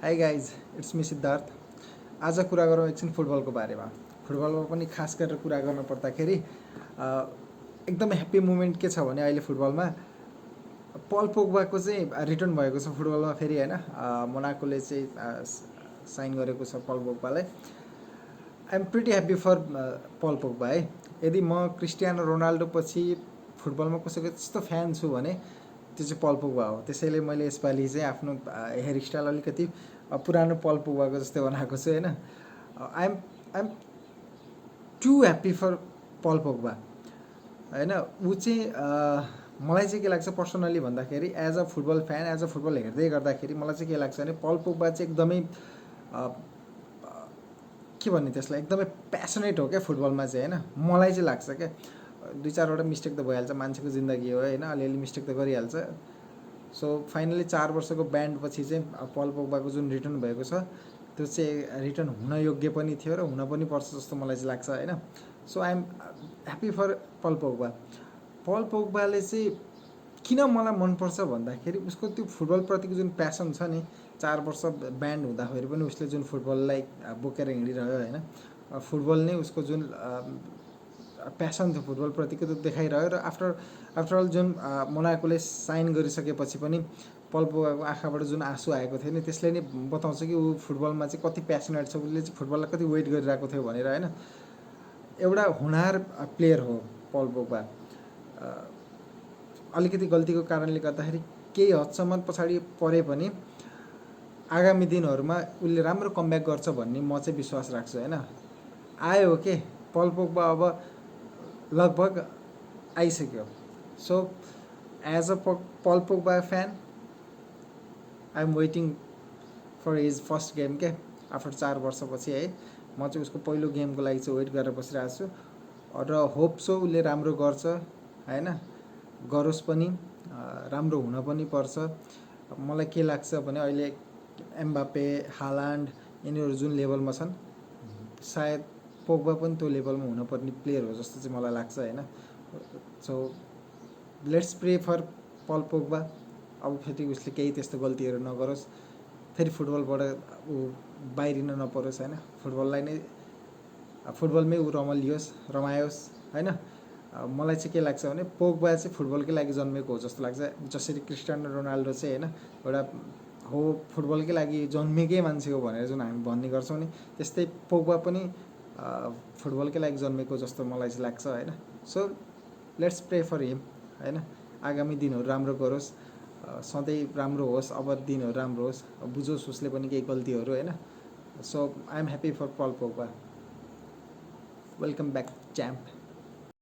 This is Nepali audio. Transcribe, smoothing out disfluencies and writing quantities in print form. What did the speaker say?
Hi guys, it's me Siddhartha. आज कुरा गरौँ एकछिन फुटबलको बारेमा। फुटबलमा पनि खास गरेर कुरा गर्न पर्दाखेरि एकदमै ह्याप्पी मुमेन्ट के छ भने अहिले फुटबलमा पल पोग्बाको चाहिँ रिटर्न भएको छ फुटबलमा फेरि होइन। मोनाकोले चाहिँ साइन गरेको छ पल पोग्बालाई। I am pretty happy for Paul Pogba है। यदि म क्रिस्टियानो रोनाल्डो पछि फुटबलमा कसैको त्यस्तो फ्यान छु भने त्यो चाहिँ पल पोग्बा हो। त्यसैले मैले यसपालि चाहिँ आफ्नो हेयर स्टाइल अलिकति पुरानो पल पोग्बाको जस्तै बनाएको छु होइन। I'm too happy for Paul Pogba होइन। ऊ चाहिँ मलाई चाहिँ के लाग्छ पर्सनली भन्दाखेरि as a football fan, as a football हेर्दै गर्दाखेरि मलाई चाहिँ के लाग्छ भने पल पोग्बा चाहिँ एकदमै के भन्ने त्यसलाई एकदमै प्यासनेट हो क्या फुटबलमा चाहिँ होइन। मलाई चाहिँ लाग्छ क्या। 2-4वटा मिस्टेक त भइहाल्छ, मान्छेको जिन्दगी हो होइन, अलिअलि मिस्टेक त गरिहाल्छ। सो फाइनली 4 वर्षको ब्यान्ड पछि चाहिँ पल पोग्बाको जुन रिटर्न भएको छ त्यो चाहिँ रिटर्न हुन योग्य पनि थियो र हुन पनि पर्छ जस्तो मलाई चाहिँ लाग्छ होइन। So I'm happy for Paul Pogba. पल पोग्बाले चाहिँ किन मलाई मनपर्छ भन्दाखेरि उसको त्यो फुटबलप्रतिको जुन प्यासन छ नि, 4 वर्ष ब्यान्ड हुँदाखेरि पनि उसले जुन फुटबललाई बोकेर हिँडिरह्यो होइन। फुटबल नै उसको जुन प्यासन थियो फुटबलप्रतिको त्यो देखाइरह्यो र आफ्टर अल जुन मोनाकोले साइन गरिसकेपछि पनि पल पोग्बाको आँखाबाट जुन आँसु आएको थियो नि त्यसले नै बताउँछ कि ऊ फुटबलमा चाहिँ कति प्यासनेट छ, उसले चाहिँ फुटबललाई कति वेट गरिरहेको थियो भनेर होइन। एउटा हुनार प्लेयर हो पल पोग्बा। अलिकति गल्तीको कारणले गर्दाखेरि केही हदसम्म पछाडि परे पनि आगामी दिनहरूमा उसले राम्रो कमब्याक गर्छ भन्ने म चाहिँ विश्वास राख्छु होइन। आयो हो के पल पोग्बा अब लगभग आइसक्यो। So as a Paul Pogba fan I am waiting for his first game के आफ्टर 4 वर्षपछि है। म चाहिँ उसको पहिलो गेमको लागि चाहिँ वेट गरेर बसिरहेको छु र होप सो उसले राम्रो गर्छ होइन। गरोस् पनि, राम्रो हुन पनि पर्छ। मलाई के लाग्छ भने अहिले एम्बापे, हालान्ड यिनीहरू जुन लेभलमा छन् सायद पोग्बा पनि त्यो लेभलमा हुनुपर्ने प्लेयर हो जस्तो चाहिँ मलाई लाग्छ होइन। So let's pray for Paul Pogba. अब फेरि उसले केही त्यस्तो गल्तीहरू नगरोस्, फेरि फुटबलबाट ऊ बाहिरिन नपरोस् होइन। फुटबलमै ऊ रमायोस् होइन। मलाई चाहिँ के लाग्छ भने पोग्बा चाहिँ फुटबलकै लागि जन्मेको हो जस्तो लाग्छ। जसरी क्रिस्टियानो रोनाल्डो चाहिँ होइन एउटा हो फुटबलकै लागि जन्मेकै मान्छे हो भनेर जुन हामी भन्ने गर्छौँ नि, त्यस्तै पोग्बा पनि फुटबलकै लागि जन्मेको जस्तो मलाई चाहिँ लाग्छ होइन। So let's pray for him होइन। आगामी दिनहरू राम्रो गरोस्, सधैँ राम्रो होस्, अब दिनहरू राम्रो होस्, बुझोस् उसले पनि केही गल्तीहरू होइन। So I am happy for Paul Pogba. Welcome back champ.